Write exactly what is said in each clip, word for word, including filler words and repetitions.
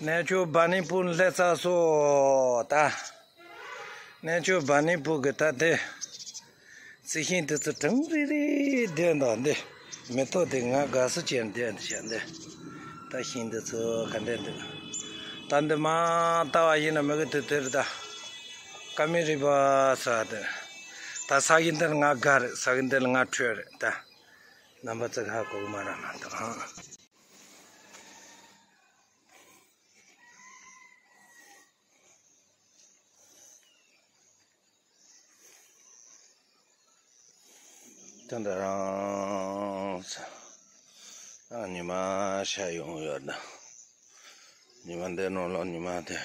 གནས་མཆོག་བ་ནི་པུར་སླེབས་ཚར་སོང་ད། གནས་མཆོག་བ་ནི་པུར་གི་ད་དེ། རྩི་ཤིང་དེ་ཚོ་གྲང་རི་རི་བསྡད་འདུག་འདི། མེ་ཏོག་དེ་ང་དགའ་བསུ་བྱས་བསྡད་འདུག་བྱས་འདི། ད་ཤིང་དེ་ཚོ་ག་འདྲ་འདུག་ད་འདི་མ་ལྟ་བ་ཡིན་ན་མི་གི་དུས་དེར་ད། ཀ་མི་རི་པ་ས་དེ། ད་ས་གི་འདིར་ང་དགའ་རེད། ས་གི་འདིར་ང་འཕྲོད་རེད་ད། རྣམ་པ་ཚོ་ཧ་གོ་གི་མ་རེད་མ་གཏོགས། ད་ལྟ་རང་ས་ཨ་ཉི་མ་ཤར་ཡོང་ཡོད་ན། ཉི་མ་འདི་ནང་ལོགས་ཉི་མ་དེ་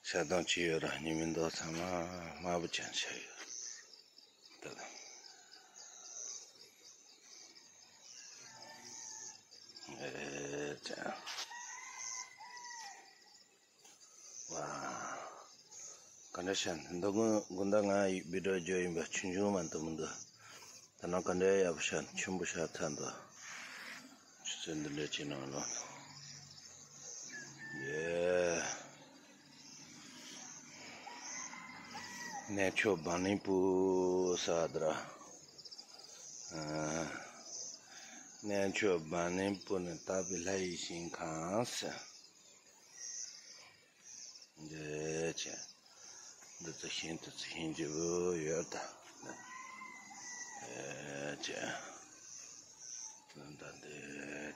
ཤར་གཏོང་བྱས་ཡོད་ར། ཉི་མའི་མདོག་ཚང་མ་དམར་པོ་ཅན་ཤར་ཡོད་ད། ཨེ་ཅེ། ཝ། ག་འདྲ་ཤར་འདུག་དགུན་དགུན་ཟླ་ལྔ་ཡི་བི་ཌིའོ་བརྗོད་ཡིན་པ་ཆུང་ཆུང་མ་གཏོགས་མི་འདུག་ད་ནང་ག་འདྲ་ཡག་པོ་ཤར་ཆེན་པོ་ཤར་ཐལ་འདུག་ཆུ་ཚོད་འདི་འདྲ་ཅིག་ནང་ལོགས། ཡེ། གནས་མཆོག་བ་ནི་པུར་ས་དྲ། གནས་མཆོག་བ་ནི་པུར་ནི་དག་པའི་ལྷ་ཡི་ཞིང་ཁམས་ཟེར། འདི་ཅན། འདི་ཚོ་ཤིང་དེ་ཚོ་ཤིང་རྗེ་བོ་ཡོད་ད། འདི་ཅན། ད་འདི་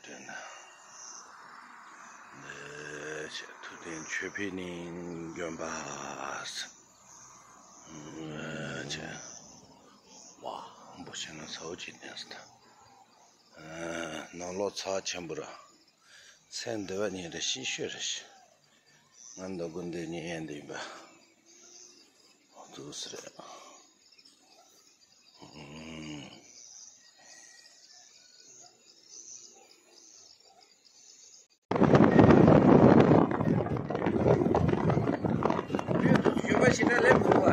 དྲན་ན། འདི་ཅན་ཐུབ་བསྟན་ཆོས་འཕེལ་གླིང་དགོན་པ། འདི་ཅན། ཝ། འབུ་ཤིང་ན་ས་འོག་ཅིག་ལྡན་སོང་ད། ནང་ལོགས་ཚ་ཆེན་པོ་ར། ཚེ་འདི་བ་ཉིད་རེ་ཤི་ཤོས་རེ་ཤི། ང་འདོད་དགུ་འདི་ཉིད་ཡན་འདི་ཡིན་པ། འོ་དུ་སི་རེད། ཡུལ་དུ་ཞུ་བ་ཞིག་ན་སླེབས་ཐུབ་པ།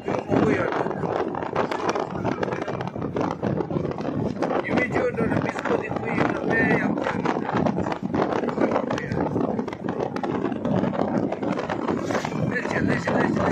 ཡུལ་མང་པོ་ཡོད་རེད། ཡུལ་མི་ཆོས་འགྲོ་ན་མི་སྐོར་དེ་ཁོ་ཡིན་ན་དཔེ་ཡག་པོ་ཡོད་རེད། ལེགས་བྱས་ལེགས་བྱས་ལེགས་བྱས་ལེགས་བྱས།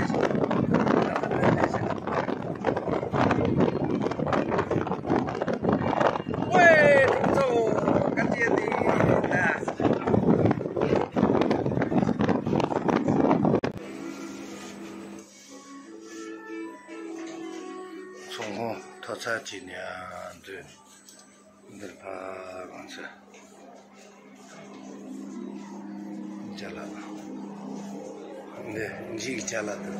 ཚོང་ཁང་ཐོག་ཚར་གཅིག་ནས་འདི་འདིར་ཕར་གང་ཚེ། ཅ་ལག་འདི་འཇིག་ཅ་ལག་འདི་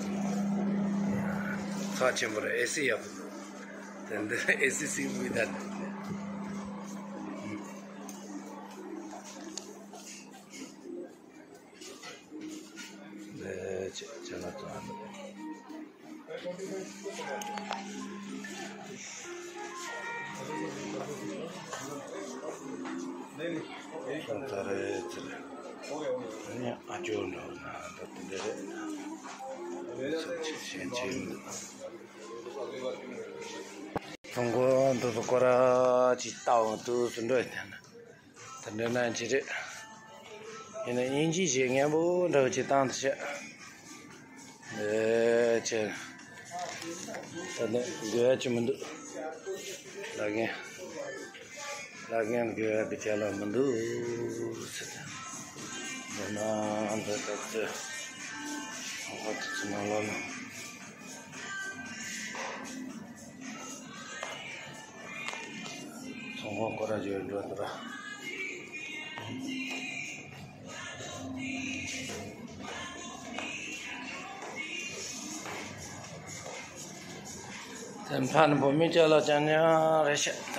ཚོགས་ཆེན་པོར་ཨེ་སི་ཡག་པོ་འདུག་དེ་འདི་ཨེ་སི་སི་མི་ད་འདི་ཅ་ཅ་ལག་ཚོགས་འདུག་ཁོང་ཚ་རེ་ཚེ་རེ། ཨ་ནི་ཨ་ཇོ་འགྲོ་ན་ད་དེ་འདྲ་རེད། ཚོགས་ཆེན་ཆེན་ཆེན་འདུག་ཚོང་ཁང་འདི་ཚོ་སྐོར་ར་ཅིག་ལྟ་འོང་དུས་སུ་འགྲོ་ཡི་དེ་ན། དེ་འདྲ་ན་ཅི་རེད། ཡིན་ན་དབྱིན་ཇི་ཞེས་སྙན་པོ་འདྲ་བོ་ཅིག་བཏང་དུ་བྱས། ཨེ་ཅེ། ད་ནི་དགོས་ཡ་ཅི་མི་འདུག་ལག་ཁྱེར། ལག་ཁྱེར་དགོས་ཡ་གི་ཅ་ལག་མི་འདུག་ཟེར་ཏེ། འདི་ན་འདི་ལྟ་ཚེ། ཧོ་ཧོ་ཙི་ཙི་ནང་ལོགས་ན། ཚོང་ཁང་སྐོར་ར་བརྗོད་འགྲོ་འདུག་ར། དེ་ཕ་ནི་བོད་མི་ཅ་ལག་ཅང་ཉང་རེད་ཤག་ད།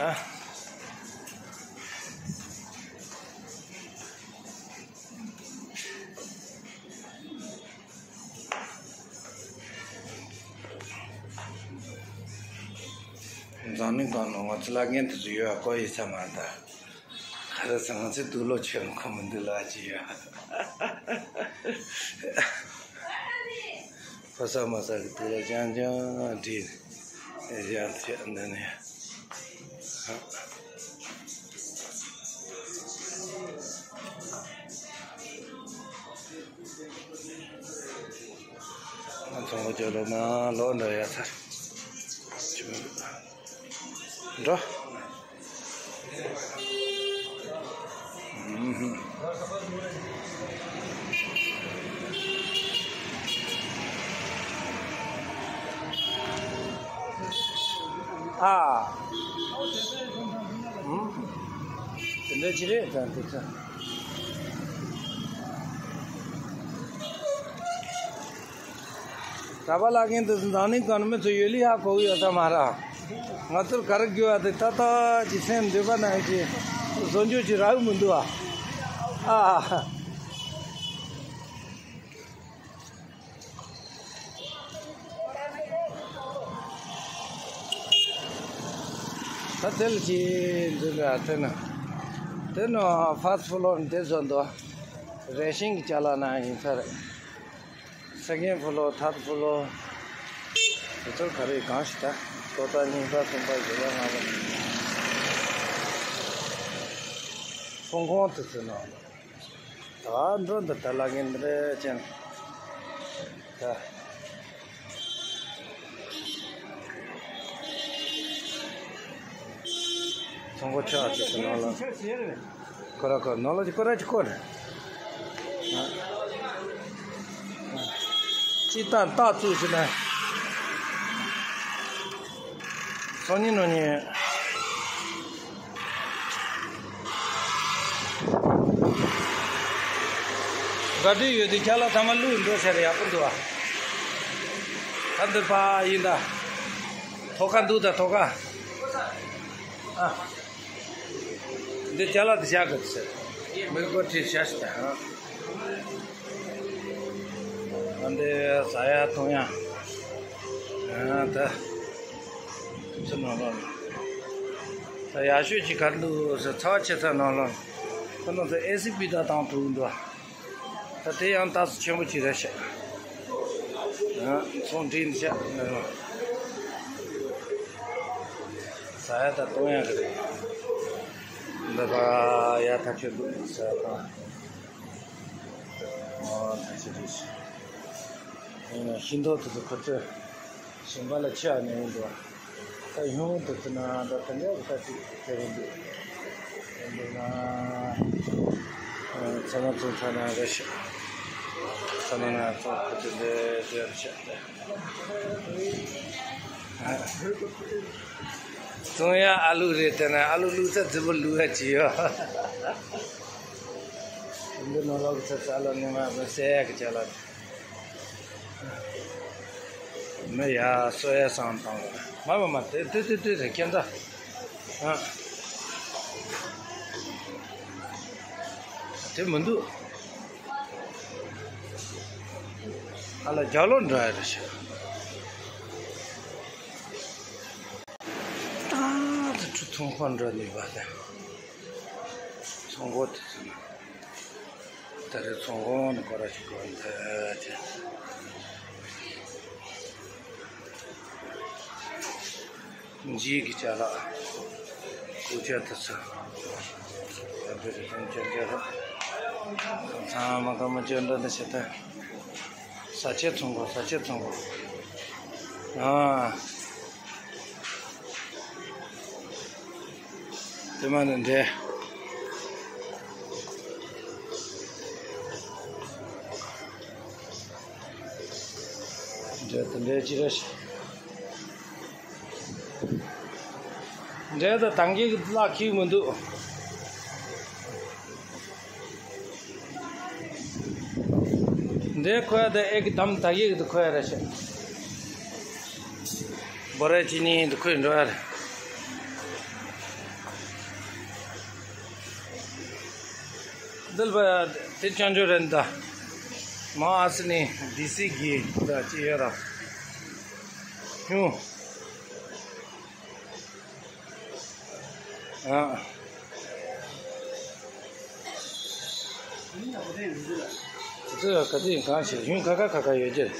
འཛམ་གླིང་སྒང་ལ་ང་ཚོ་ལ་ངན་དུ་ཚོ་ཡོད་ཨ་གོ་ཡི་ས་མ་ད། ག་རེ་ཟེར་ང་ཚོའི་དུག་ལོག་ཆོད་ཁོ་མི་འདུག་ལ་ཅི་ཡོད། ཕ་ས་མ་ས་གི་དུག་ལོག་ཅང་ཅང་བྲིས་ཡང་ཚེ་འདི་ནས། ཚོང་ལོ་ལོ་མ་ལོ་འདྲ་ཡ་ཚར། འགྲོ། ཨ། དེ་འདྲ་ཅི་རེད་ད་འདི་ཚོ། གྲྭ་པ་བླ་རྒན་དེ་ཚོ་འཛམ་གླིང་སྒང་ནས་མི་ཚོ་ཡོད་ལི་ཧ་གོ་གི་ཡོད་ས་མ་རེད། ང་ཚོར་ག་རེ་དགོས་པ་དེ་ཏག་ཏག་ཅིག་སེམས་འདོད་པ་ན་ཡོད་ཅིག་བཟོ་འཇོག་ཅིག་རག་གི་མི་འདུག་ཨ། ཨ། ད་དེ་ལ་ཅིག་འདུག་ག་དེ་ནི། དེ་ནི་ཕ་སི་ཕུ་ལོ་དེ་བཟོ་འདུག་རེ་ཤིང་གི་ཅ་ལག་ན་ཡིན་ས་རེད། སེ་ཀེན་ཕུ་ལོ་ཐར་ཕུ་ལོ། དེ་ཚོ་ག་རེ་གང་ཞིག་ད། ལོ་ཙཱ་རྙིང་པ་གསུམ་པ་བཞི་པ་ལྔ་པ། ཚོང་ཁང་དེ་ཚོ་ནང་ད་འགྲོ་འདི་ད་ལ་ངན་རེ་ཅན་ད། ཚོང་པ་ཆ་ཅིག་ཏུ་ནང་ལ་ཁོ་ར་ཁོ་ནང་ལ་ཅིག་ཁོ་ར་ཅིག་ཁོ་ར་ཅིག་ཏང་ཏག་བཙུགས་ཟིན་ན་སང་ཉིན་ནང་ཉིན། དགའ་སྤྲོ་ཡོད་དུས་ཅ་ལག་ཚང་མ་བླུགས་འགྲོ་ཟེར་ཡག་པོ་འདུག་ཨ། ད་འདིར་ཕ་ཡིན་ད། ཐོག་ཁ་འདུག་ད་ཐོག་ཁ། ཨ། འདི་ཅ་ལག་འདི་བཞག་གི་ཟེར། མི་གོ་ཁྲིད་བཞག་ཤི་ད། ཨ་འདི་ཟ་ཡག་འཐུང་ཡག་ཨ་ད། ཚུར་ནང་ལོགས་ནས། ད་ཡག་ཤོས་ཅིག་ག་རེ་འདུག་ཟེར་ཚ་བ་ཆེ་ཚ་ནང་ལོགས་ནས། ཁོ་ནང་ཚོ་ཨེ་སི་པི་ད་དང་དྲུག་འདུག་ད་དེ་ཡང་ཏོག་ཙམ་ཆེན་པོ་ཅིག་རེད་ཤག་ཨ་ཚོང་འགྲིག་འདི་ཤག་ཟ་ཡག་ད་གཏོང་ཡག་གི་རེད། འདི་ག་ཡག་ཐག་ཆོད་འདུག་ཟ་ཡག་ད། ཨ་ཐག་ཆོད་རེད་ཤག་ཡིན་ན་ཤིང་ཏོག་དེ་ཚོ་ཁོ་ཚོས་ཞིང་པ་ལ་ཆ་ནས་ཡིན་འགྲོ། ད་ཡོང་དུ་ཚུད་ན་ད་དེ་འདྲ་གི་ད་ཅིག་དེ་རུ་འདུག་དེ་འདུག་ན། ཚང་མ་ཚོང་ཚ་ན་རེ་ཤག་ཚང་མ་ན་ཚོང་ཁུ་ཚུ་འདྲེ་འདྲེ་རེ་ཤག་ཚོང་ཡ་ཨ་ལུ་རེད་དེ་ན་ཨ་ལུ་ལུག་ཚ་རྫི་པོ་ལུག་ཡ་ཅི་ཡོད། འདི་ནང་ལོག་གི་ཚ་ཚ་ལ་ནི་མ་བཟོ་སེ་གི་ཅ་ལ། མི་ཡ་སོ་ཡ་སང་བཏང་བ། མ་མ་མ་དེ་དེ་དེ་དེ་རེད་ཁྱེད་ཚ། ཨ། དེ་མི་འདུག་ཨ་ལ་རྒྱ་ལོ་འདྲ་ཡ་རེད་ཤག་ད་དེ་ཁྲུ་ཚོང་ཁང་འདྲ་ནི་བ་དེ། ཚོང་སྒོ་དེ་ཚོ་ན། ད་རེས་ཚོང་ཁང་ནི་ཁོ་ར་ཞིག་གོ་འདི་ཅི། འཇིགས་ཀྱི་ཅ་ལག་ཀུ་ཅ་དེ་ཚོ། ད་འདི་རེད་ཚོང་ཅ་ཅ་ལག་ཚང་མ་ཀ་མ་ཅོ་འདྲ་འདི་བྱེད་ད། ཟ་ཆས་ཚོང་ཁང་ཟ་ཆས་ཚོང་ཁང་། ཨ། དེ་མ་ནི་འདྲེ། འདྲེ་དེ་འདྲེ་ཅི་རེད། འདྲེ་ད་དང་གི་ལག་ཁྱི་མི་འདུག་འདི་ཁོ་ཡ་དེ་ཨེ་ཀི་དམ་ད་ཡིག་དེ་ཁོ་ཡ་རེད་ཤག་བོ་ར་ཅི་ནི་དེ་ཁོས་འགྲོ་ཡ་རེད། འདིལ་བ་དེ་ཅང་ཅོ་རེད་ད། མ་ཨ་སི་ནི་ཌི་སི་གི་ད་ཅི་ཡོད་ར། ཧུ། ཨ། དེ་ཚོ་ག་ཚོད་ཡིན་གང་ཞིག་ཡུན་ཁ་ཁ་ཁ་ཁ་ཡོད་ཀྱི།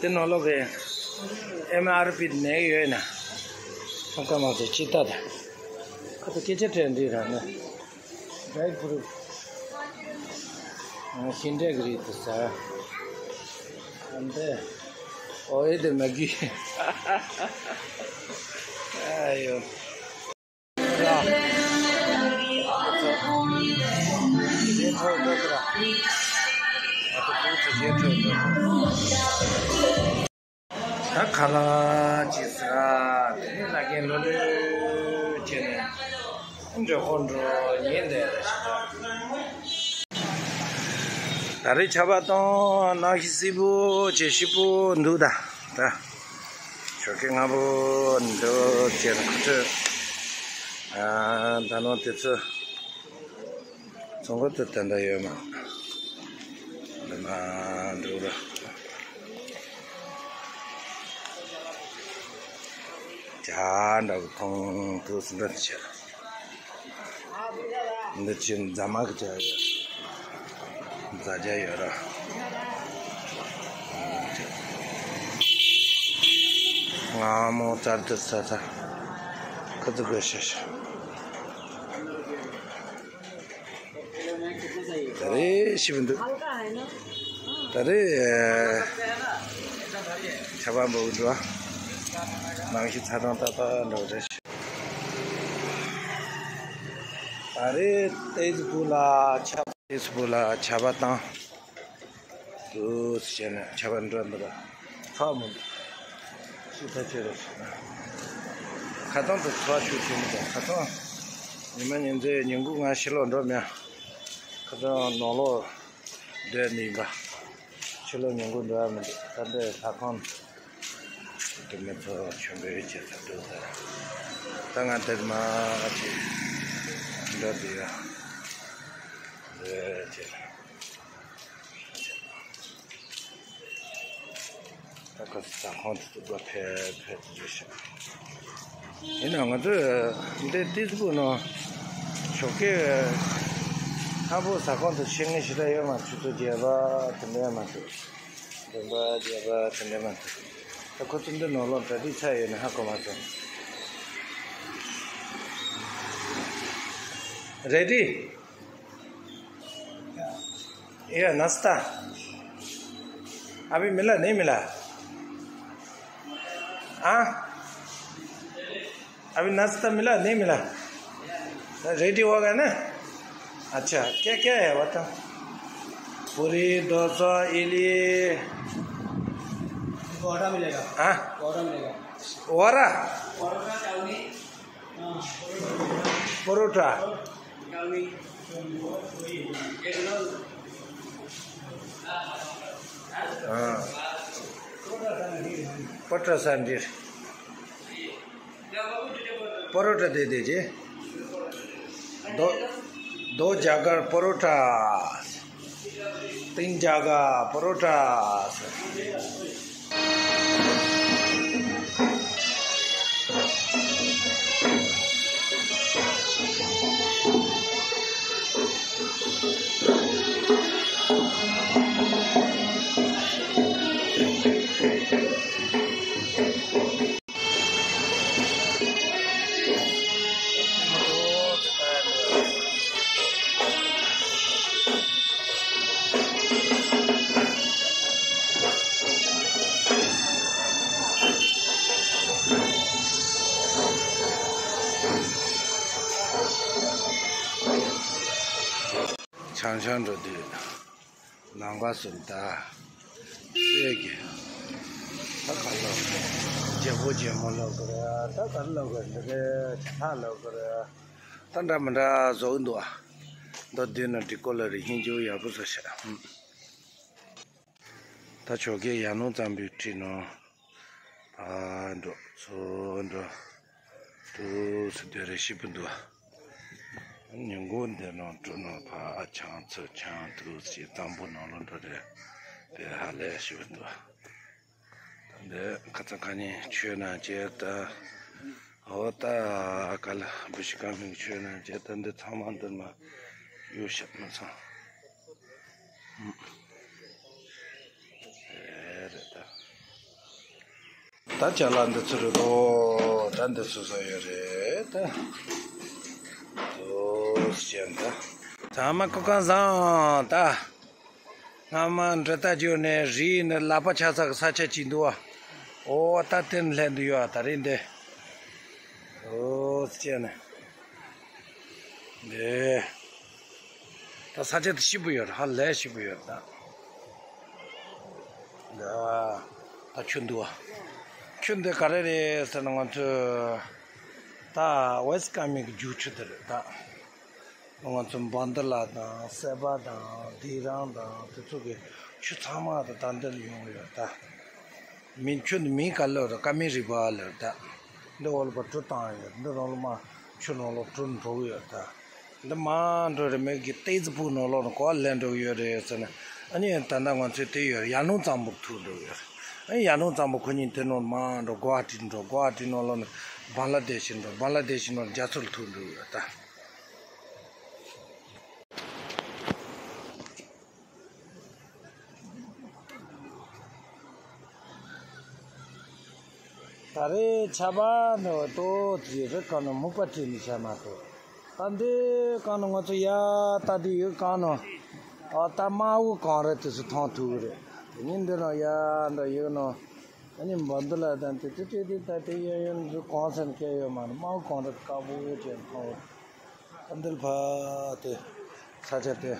དེ་ནང་ལོག་གི་ཨེམ་ཨར་པི་ནས་ཡོད་ན། ཁ་ཁ་མ་ཚོ་ཅི་ལྟ་ད། ཁ་ཚོ་སྐད་ཆ་དྲན་འདི་རང་ན། ཌ་རའི་ཕུ་རུ། ཤིང་འབྲས་ཀྱི་རིགས་དེ་ཟ། ཨ་འདི། ཨོ་ཨེ་དེ་མ་གི། ཨ་ཡོ། ར། ཞེ་ཁྲོ་འགྲོ་གི་ར། ཨ་ཏི་ཕུ་ཚོ་ཞེ་ཁྲོ་འགྲོ། ད་ཁ་ལག་ཅིག་ཟ། དེ་ནས་ལ་རྒན་ལོ་ལོན་བྱས་ནས་འགྲོ་ཁོ་འགྲོ་ཉན་བསྡད་རེད་ཤག་ད་རེས་ཆར་པ་བཏང་གནམ་གཤིས་བསིལ་པོ་བྱས་སྐྱིད་པོ་འདུག་ད་ད་ཞོགས་ཀས་སྔ་པོ་འདུག་བྱས་ནས་ཁོ་ཚོས་ཨ་ད་ནང་དེ་ཚོ། ཚོང་ཁང་དུ་ད་ལྟ་ཡོད་མ། འདི་མ་འདུག་ར། ཇ་འདྲ་བོ་འཐུང་དུས་སུ་འདྲ་ཆེ། འདི་ཕྱི་རྫ་མ་གི་ཇ་ཡོད། རྫ་ཇ་ཡོད་ར། སྔ་མོ་ཙར་དུ་ས་ས་ཁ་ཚུ་དགོས་ཤ་ཤ། ད་རེས་ཞིབ་འདུག་ད་རེས་ཆར་པ་འབབ་འགྲོ། ནང་བཞིན་ཚ་གྲང་ཏག་ཏག་འགྲོ་རེད། ད་རེས་ཏེ་ཟི་པུ་ལ་ཆར་ཏེ་ཟི་པུ་ལ་ཆར་པ་བཏང་། དུ་བྱས་ནས་ཆར་པ་འགྲོ་འདུག་ག་ཚ་མི་འདུག་ཤི་ཐ་ཆེ་རེད། ཁ་སང་དུ་ཚ་ཤུགས་ཆེན་པོ་དང་ཁ་སང་ཉི་མ་ཉིན་མཚན་ཉིན་གུང་ང་ཕྱི་ལོགས་འགྲོ་མེད། ཁ་སང་ནང་ལོགས་བསྡད་ནས་ཡིན་པ། ཕྱི་ལོགས་ཉིན་གུང་འགྲོ་ཡ་མི་འདུག་ད་འདི་ལྷ་ཁང་དུ་མི་ཚོ་མཆོད་འབུལ་བྱེད་ས་འདུག་ད་ད་ང་དེར་མ་ཅིག་འགྲོ་འདུག་ཡ། འདི་བྱེད། ད་ཁོ་ཟ་ཁང་དུ་ཏུ་པ་ཕེབས་ཕེབས་ཏུ་ཡོད་ཤག་ཡིན་ན་ང་ཚོས་འདི་ཏི་སི་པུ་ནང་ཞོགས་ཀས་ཁ་པོ་ཟ་ཁང་དུ་ཕྱིན་ངེས་ཞེ་དྲག་ཡོད་མ་ཆུ་ཚོད་བརྒྱད་པ་དེ་འདྲ་མ་ཐུབ། བདུན་པ་བརྒྱད་པ་དེ་འདྲ་མ་ཐུབ། ད་ཁོ་ཚོ་འདི་ནང་ལོགས་གྲ་སྒྲིག་ཚར་ཡོད་ན་ཧ་གོ་མ་སོང་། Ready? ये नाश्ता। अभी मिला, नहीं मिला? हाँ? अभी नाश्ता मिला, नहीं मिला? रेडी होगा ना? अच्छा, क्या क्या है बताओ। पूरी, डोसा, इडली। वड़ा मिलेगा। हाँ? वड़ा मिलेगा। वड़ा? वड़ा, चाउमीन। परोठा। हाँ। परोठा सांडीर। परोठा दे दीजिए। दो, दो जगह परोठा। तीन जगह परोठा। ཆང་ཆང་འགྲོ་དུས། ནང་པ་སུ་ད། སྲས་ཀྱི། ད་ག་ལོ། རྒྱལ་པོ་རྒྱལ་མོ་ལོ་གི་རེད། ད་ག་ལོ་གི་འདི་རེད། ཇ་ལོ་གི་རེད། ད་འདྲ་མི་འདྲ་བཟོ་གི་འདུག་ཨ། མདོ་བདུན་ན་འགྲིག་གོ་ལ་རེད། ཧིན་ཇིའུ་ཡག་པོ་བཟོ་ཤག་ད་ཆོ་གའི་ཡ་ནོ་ཙམ་པའི་ཁྲིད་ནོ། ཕ་འགྲོ་ཚོ་འགྲོ། དུ་སུ་དེ་རེ་ཞིབ་འདུག་ཉིན་གུང་འདི་ནང་འགྲོ་ནོ་ཕ་ཆང་ཚོ་ཆང་དུ་ཞིག་དང་པོ་ནང་ལོ་འགྲོ་རེ་དེ་ཧ་ལས་ཞིབ་འདུག་འདི་ཁ་ཚ་ཁ་ཉིན་ཆོས་ན་བྱེད་ད། ཨོ་ད་ག་ལ་བུ་ཤི་ཀ་མིང་ཆོས་ན་བྱེད་ད། འདི་ཚང་མ་འདི་མ་ཡོད་ཤག་མ་ཚང་། ཨེ་རེད་ད། ད་ཅ་ལག་འདི་ཚོ་རེད་དོ། ད་འདི་ཚོ་བཟོ་ཡོད་རེད་ད། དོ་ཞེན་ད། ཚང་མ་སྐུ་ཁམས་བཟང་ད། སྔ་མ་འབྲི་ད་འགྱོ་ནས་རིའི་ནི་ལག་པ་ཆགས་ས་གི་ས་ཆ་ཅིག་འདུག་བ། ཨོ་ད་དེ་ནས་ལྷན་དུ་ཡོད་ཨ་ད་རེས་འདི། ཨོ་ཅེ་ནས། འདི། ད་ས་ཆ་དེ་སྐྱིད་པོ་ཡོད་རེད། ཧ་ལས་སྐྱིད་པོ་ཡོད་རེད་ད། འདི། ད་ཆུ་འདུག་ཨ། ཆུ་འདི་ག་རེ་རེད་ཟེར་ན་ང་ཚོས། ད་ཝེ་སི་ཀ་མི་གི་རྒྱུག་ཆུ་དེ་རེད་ད། ང་ཚོ་བན་དེ་ལ་དང་སེ་པ་དང་དི་རང་དང་དེ་ཚོ་གི་ཆུ་ཚང་མ་ད་ད་འདིར་ཡོང་གི་ཡོད་ད། མིང་ཆུ་འདི་མིང་ག་ལོ་རེད། ཀ་མི་རི་བ་ལོ་རེད་ད། འདི་འོག་ལ་བ་གྲུ་བཏང་ཡོད། འདི་ནང་ལ་མ་ཆུ་ནང་ལ་གྲུ་འགྲོ་གི་ཡོད་ད། འདི་མ་འགྲོ་རེད། མི་གི་ཏེ་ཙི་ཕུག་ནང་ལོགས་ནས་གོ་བ་ལེན་འགྲོ་གི་ཡོད་རེད་ཟེར་ན། ཨ་ནི་ད་ལྟ་ང་ཚོས་དེ་ཡོད་ཡར་ལུང་གཙང་པོར་ཐུག་འགྲོ་གི་ཡོད་རེད། ཨ་ནི་ཡར་ལུང་གཙང་པོ་ཁོ་གཉིས་དེ་ནང་མ་འགྲོ་གོ་བ་ཊི་འགྲོ་གོ་བ་ཊི་ནང་ལོགས་ནས་བང་ལ་དེ་ཤི་འགྲོ་བང་ལ་དེ་ཤི་ནང་རྒྱ་མཚོར་ཐུག་འགྲོ་གི་ཡོད་ད། ད་རེས་ཆར་པ་འདི་ཏོག་ཙམ་རི་སྒང་ནས་སྨུག་པ་བྲིས་ནས་བྱས་མ་གཏོགས། ད་འདི་སྒང་ནས་ང་ཚོ་ཡར་ལྟ་དུས་ཡུལ་སྒང་ནས། ཨ་ད་དམར་པོ་གངས་རི་དེ་ཚོ་མཐོང་ཐུབ་ཀྱི་རེད། དེ་ཉིན་འདི་ནས་ཡར་འདྲ་ཡུལ་ནས། ཨ་ནི་འབའ་འདི་ལ་དང་དེ་དེ་དེ་དེ་ད་དེ་གཡས་གཡོན་འདི་གང་ཟེར་ན་སྐད་ཡོད་མ་རེད། དམར་པོ་གངས་རི་དཀར་པོ་ཅན་མཐོང་། ད་འདིར་ཕ་དེ། ས་ཆ་དེ།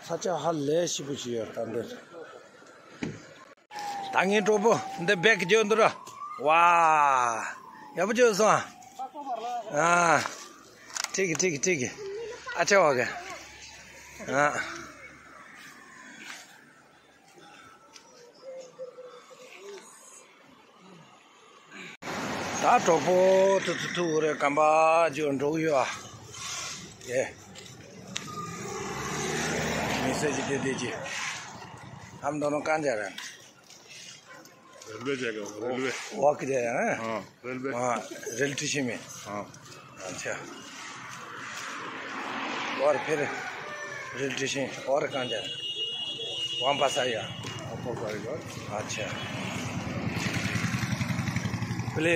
ས་ཆ་ཧ་ལས་སྐྱིད་པོ་ཞིག་ཡོད་ད་འདིར། ད་ངའི་གྲོགས་པོ་འདི་བེག་རྒྱུ་འདུག་ར། ཝ། ཡག་པོ་བྱོས་སོང་། ཨ། ཁྲིག་གི་ཁྲིག་གི་ཁྲིག་གི། ཨ་ཆེ་བ་གི། ཨ། ད་གྲོགས་པོ་ཐུ་ཐུ་ཐུ་རེ་གམ་པ་ཇོ་འགྲོ་གི་ཡོད་ཨ། ཡེ། མི་སེ་ཇི་དེ་དེ་ཇི། हम दोनों कहाँ जा रहे हैं? रेलवे जाएगा, रेलवे। वॉक जा रहे हैं? हाँ, रेलवे। हाँ, रेल स्टेशन में। हाँ। अच्छा। और फिर रेल स्टेशन और कहाँ जाना? वापस आया? वापस आएगा। अच्छा। पहले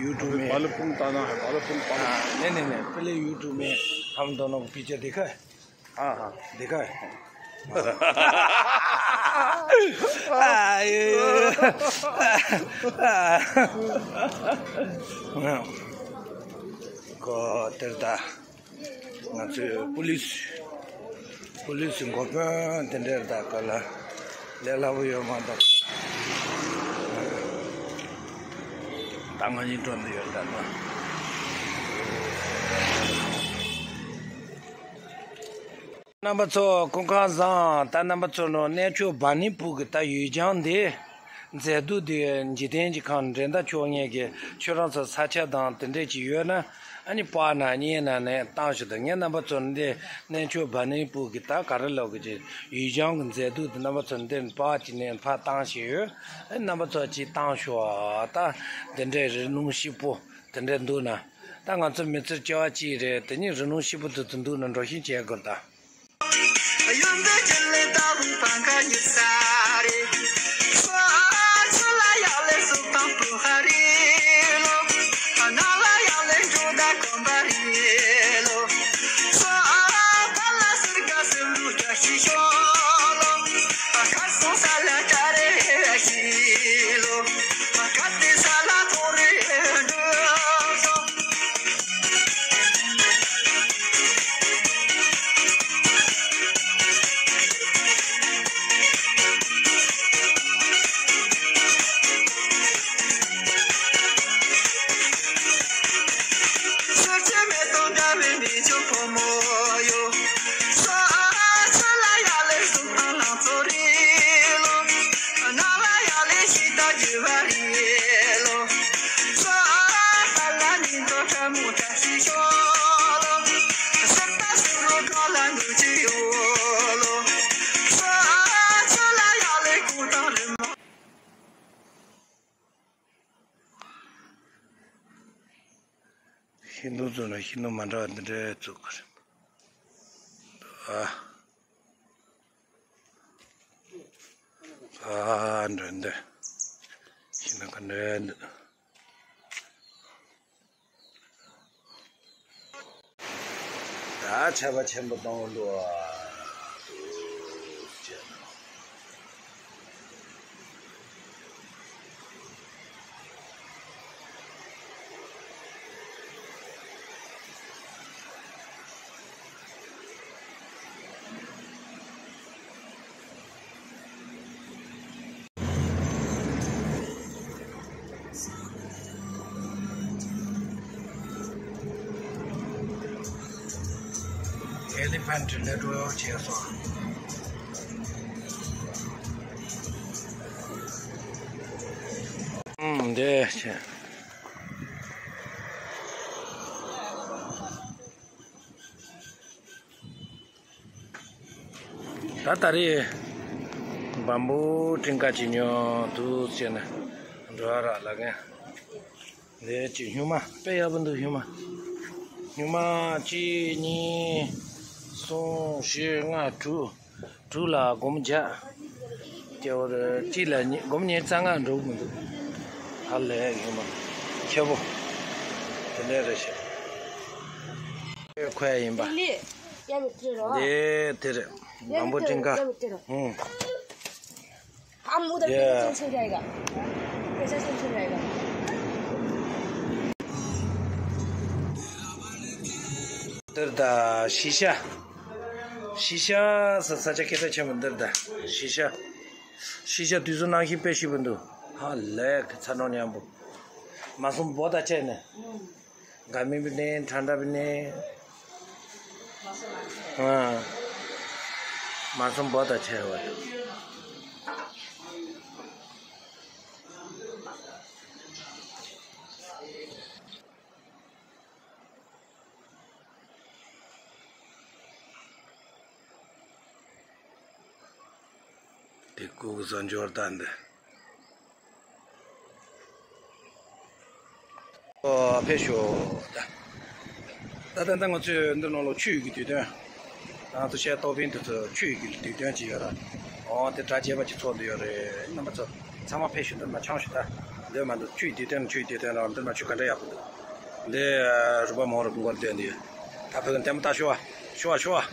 YouTube में। बालापुल ताना है, बालापुल, बालापुल। हाँ, नहीं, नहीं, नहीं, पहले YouTube में हम दोनों को पिक्चर देखा है। हाँ, हाँ, देखा है। आयो। को तेरे दा। ང་ཚོས་པུ་ལིས། པུ་ལིས་འགོ་དཔོན་དེ་འདྲའི་ད་ག་ལ་ལས་སླ་པོ་ཡོད་མ་གཏོགས། ད་ང་གཉིས་འགྲོ་འདི་ཡོད་ད་ལ། རྣམ་པ་ཚོ་སྐུ་ཁམས་བཟང་། ད་རྣམ་པ་ཚོ་ནང་གནས་མཆོག་བ་ནི་སྤུ་གི་ད་ཡུལ་ལྗོངས་འདི། མཛེས་སྡུག་འདི་འཇིག་རྟེན་གྱི་ཁམས་འགྲན་ཟླ་ཆོག་ངེས་ཀྱི་ཁྱོད་རང་ཚོ་ས་ཆ་དང་དེ་འདྲས་ཀྱི་ཡོད་ན། ཨ་ནི་པར་ན་བརྙན་ན་ནས་བཏང་ཞུ་དང་། ངས་རྣམ་པ་ཚོ་འདི་གནས་མཆོག་བ་ནི་སྤུ་གི་ད་ག་རེ་ལབ་གི་ཅི་ཡུལ་ལྗོངས་ཀྱི་མཛེས་སྡུག་འདི་རྣམ་པ་ཚོ་འདི་པར་ཅིག་ནས་ཕར་བཏང་ཞིག་ཡོད། ཨ་ནི་རྣམ་པ་ཚོ་ཅིག་བཏང་ཞུ་ཨ། ད་འདི་འདྲའི་རི་ལུང་སྐྱིད་པོ་དེ་འདྲས་འདུག་ན། ད་ང་ཚོ་མི་ཚེ་སྐྱེལ་བ་གཅིག་རེད། དེ་ནི་རི་ལུང་སྐྱིད་པོ་དེ་ཚོ་འདུག་ན་འགྲོ་ཤེས་བྱེད་དགོས་ད། ཤིང་སྡོང་བཙུགས་ན་ཤིང་སྡོང་མ་འདྲ་བ་འདི་འདྲ་བཙུགས་དགོས་རེད། ཨ། ཨ་འདྲ་འདི། ཤིང་སྡོང་ག་འདྲ་འདི། ད་ཆར་པ་ཆེན་པོ་གཏོང་འདུག་ཨ། ཨེ་ལི་ཕན་ཊི་ལ་འགྲོ་བྱས་སོང་། ཨུམ། འདི་བྱས། ད་ད་རེས་བམ་བུ་ཊིང་ཀ་ཅིག་ཉོ་འདུག་བྱས་ནས་འགྲོ་ཡ་རག་ལབ་མཁན། འདི་ཅིག་སྨྱུག་མ་དཔེ་ཡག་པོ་འདུག། སྨྱུག་མ། སྨྱུག་མ་གཅིག་གཉིས་གསུམ་བཞི་ལྔ་དྲུག་དྲུག་ལ་སྒོར་མོ་བརྒྱ། སྐྱེ་བོ་རེ་གཅིག་ལ་ཉི་སྒོར་མོ་ཉི་ཤུ་རྩ་ལྔ་འགྲོ་གི་མི་འདུག། ཧ་ལས་སྨྱུག་མ་ཁྱེད་པོ། དེ་འདྲ་རེད་ཤག། ཁོ་ཡ་ཡིན་པ། དེ་ལས་ཡ་མི་དེ་རོ། དེ་དེ་རེད། བམ་བུ་ཊིང་ཀ། ཡ་མི་དེ་རོ། ཨུང་། हम उधर ये पैसा चेंज हो जाएगा। पैसा चेंज हो जाएगा। འདིར་ད་ཤི་ཤ། ཤི་ཤ་ས་ས་ཆ་སྐད་གྲགས་ཆེན་པོ་འདིར་ད་ཤི་ཤ། ཤི་ཤ་དུས་ཚོད་ནང་བཞིན་དཔེ་ཞིབ་པོ་འདུག། ཧ་ལས་ཚ་གྲང་མཉམ་པོ། མ་སོང་བོ་ད་ཆད་ནས། དགའ་མི་བི་ནས་ཁྲ་འདྲ་བི་ནས། ཨ། མ་སོང་བོ་ད་ཆད་བ། དེ་ཀུ་ཀུ་ས་འབྱོར་ད་འདི། ཨོ་ཕེབས་ཤོག་ད། ད་ད་ད་ང་ཚོས་འདི་ནང་ལོགས་ཆུ་ཡི་གི་དུས་སྟོན། ང་ཚོ་ཤར་ཏོག་ཕིང་དུ་ཚོ་ཆུ་ཡི་གི་དུས་སྟོན་ཅིག་ཡོད་ར། ཨོ་དེ་གྲྭ་བྱེས་པ་ཅིག་ཚོགས་འདུ་ཡོད་རེད། རྣམ་པ་ཚོ་ཚང་མ་ཕེབས་ཤོག། འདི་མ་ཆང་ཞུ་ད། འདི་མ་འདུག། ཆུ་ཡི་དུས་སྟོན། ཆུ་ཡི་དུས་སྟོན་ར། འདི་མ་ཆུ་ག་འདྲ་ཡག་པོ་འདུག། འདི་རུ་པ་མོ་རུ་མགོ་སྟོན་འདི་ཡོད། ད་ཕེབས་ལྟད་མོ་ལྟ་ཤོག་ཨ། ཤོག་ཨ། ཤོག་ཨ།